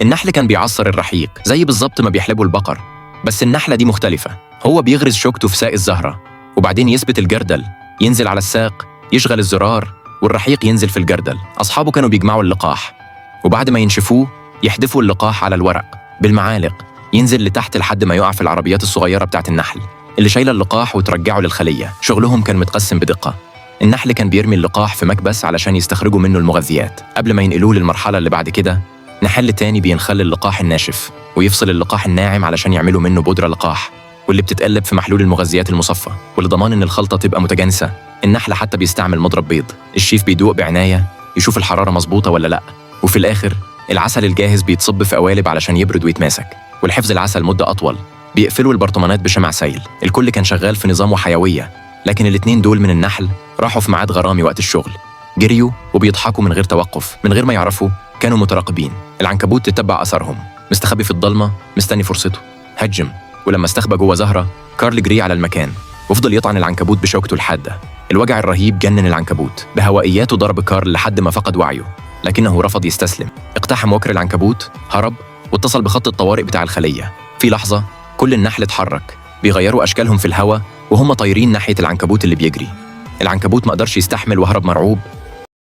النحل كان بيعصر الرحيق زي بالظبط ما بيحلبوا البقر، بس النحلة دي مختلفة. هو بيغرز شوكته في ساق الزهرة، وبعدين يثبت الجردل، ينزل على الساق، يشغل الزرار، والرحيق ينزل في الجردل. أصحابه كانوا بيجمعوا اللقاح، وبعد ما ينشفوه يحدفوا اللقاح على الورق بالمعالق، ينزل لتحت لحد ما يقع في العربيات الصغيرة بتاعت النحل اللي شايلة اللقاح وترجعه للخلية. شغلهم كان متقسم بدقة. النحل كان بيرمي اللقاح في مكبس علشان يستخرجوا منه المغذيات قبل ما ينقلوه للمرحلة اللي بعد كده. نحل تاني بينخل اللقاح الناشف ويفصل اللقاح الناعم علشان يعملوا منه بودرة لقاح، واللي بتتقلب في محلول المغذيات المصفى. ولضمان ان الخلطة تبقى متجانسة، النحل حتى بيستعمل مضرب بيض. الشيف بيدوق بعناية، يشوف الحرارة مظبوطة ولا لأ. وفي الآخر العسل الجاهز بيتصب في قوالب علشان يبرد ويتماسك. ولحفظ العسل مدة أطول بيقفلوا البرطمانات بشمع سيل. الكل كان شغال في نظام وحيوية، لكن الاتنين دول من النحل راحوا في ميعاد غرامي وقت الشغل، جريوا وبيضحكوا من غير توقف، من غير ما يعرفوا كانوا متراقبين. العنكبوت تتبع أثرهم، مستخبي في الضلمة مستني فرصته. هجم، ولما استخبى جوه زهرة كارل جري على المكان وفضل يطعن العنكبوت بشوكته الحادة. الوجع الرهيب جنن العنكبوت، بهوائياته ضرب كارل لحد ما فقد وعيه، لكنه رفض يستسلم. اقتحم وكر العنكبوت، هرب واتصل بخط الطوارئ بتاع الخلية. في لحظة كل النحل اتحرك، بيغيروا أشكالهم في الهواء وهم طايرين ناحية العنكبوت اللي بيجري. العنكبوت ما قدرش يستحمل وهرب مرعوب.